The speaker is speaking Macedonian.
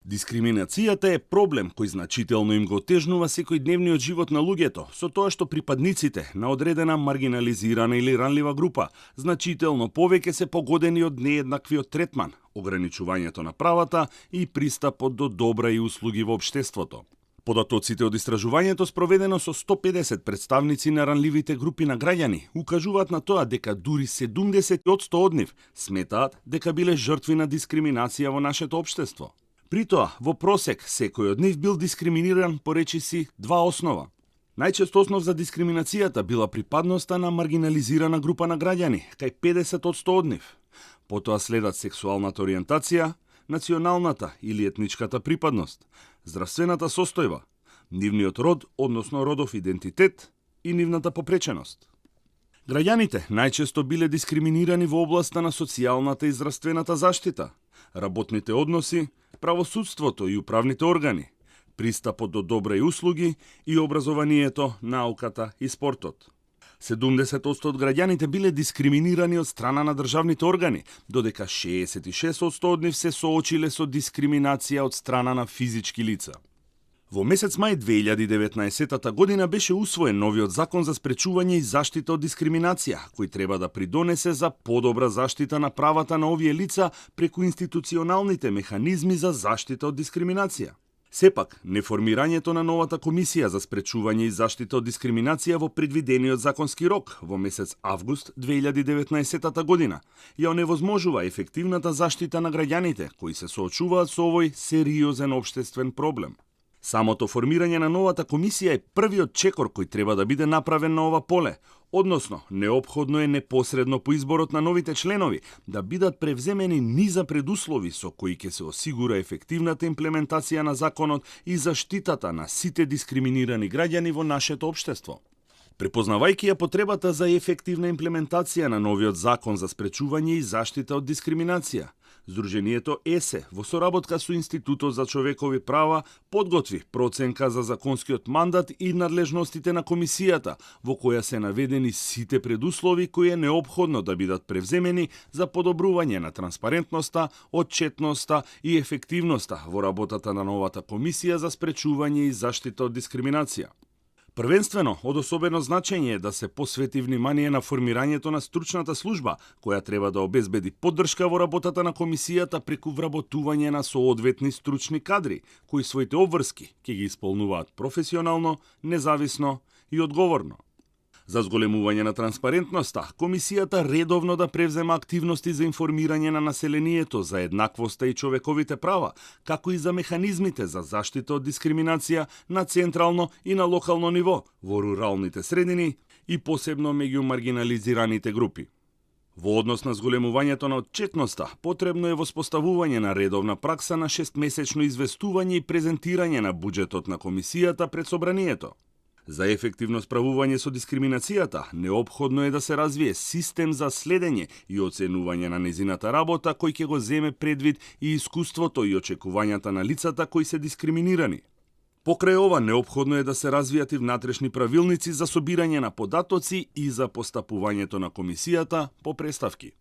Дискриминацијата е проблем кој значително им го отежнува секојдневниот живот на луѓето, со тоа што припадниците на одредена маргинализирана или ранлива група значително повеќе се погодени од нееднаквиот третман, ограничувањето на правата и пристапот до добра и услуги во општеството. Податоците од истражувањето спроведено со 150 представници на ранливите групи на граѓани укажуваат на тоа дека дури 70% од нив сметаат дека биле жртви на дискриминација во нашето општество. При тоа, во просек, секој од нив бил дискриминиран по речиси два основа. Најчест основ за дискриминацијата била припадноста на маргинализирана група на граѓани, кај 50% од нив. Потоа следат сексуалната ориентација, националната или етничката припадност, здравствената состојба, нивниот род, односно родов идентитет и нивната попреченост. Граѓаните најчесто биле дискриминирани во областа на социјалната и здравствената заштита, работните односи, правосудството и управните органи, пристапот до добра услуги и образованието, науката и спортот. 70% од граѓаните биле дискриминирани од страна на државните органи, додека 66% од нив се соочиле со дискриминација од страна на физички лица. Во месец мај 2019 година беше усвоен новиот закон за спречување и заштита од дискриминација, кој треба да придонесе за подобра заштита на правата на овие лица преку институционалните механизми за заштита од дискриминација. Сепак, неформирањето на новата комисија за спречување и заштита од дискриминација во предвидениот законски рок во месец август 2019 година ја оневозможува ефективната заштита на граѓаните кои се соочуваат со овој сериозен општествен проблем. Самото формирање на новата комисија е првиот чекор кој треба да биде направен на ова поле, односно неопходно е непосредно по изборот на новите членови да бидат превземени низа предуслови со кои ќе се осигура ефективната имплементација на законот и заштитата на сите дискриминирани граѓани во нашето општество. Препознавајќи ја потребата за ефективна имплементација на новиот закон за спречување и заштита од дискриминација, Сдруженијето ЕСЕ во соработка со Институтот за човекови права подготви проценка за законскиот мандат и надлежностите на комисијата, во која се наведени сите предуслови кои е неопходно да бидат превземени за подобрување на транспарентноста, отчетноста и ефективноста во работата на новата комисија за спречување и заштита од дискриминација. Првенствено, од особено значење е да се посвети внимание на формирањето на стручната служба, која треба да обезбеди поддршка во работата на комисијата преку вработување на соодветни стручни кадри, кои своите обврски ќе ги исполнуваат професионално, независно и одговорно. За зголемување на транспарентноста, комисијата редовно да превзема активности за информирање на населението за еднаквоста и човековите права, како и за механизмите за заштита од дискриминација на централно и на локално ниво, во руралните средини и посебно меѓу маргинализираните групи. Во однос на зголемувањето на отчетноста, потребно е воспоставување на редовна пракса на 6-месечно известување и презентирање на буџетот на комисијата пред собранието. За ефективно справување со дискриминацијата, неопходно е да се развие систем за следење и оценување на незината работа кој ќе го земе предвид и искуството и очекувањата на лицата кои се дискриминирани. Покрај ова, неопходно е да се развијат и внатрешни правилници за собирање на податоци и за постапувањето на комисијата по преставки.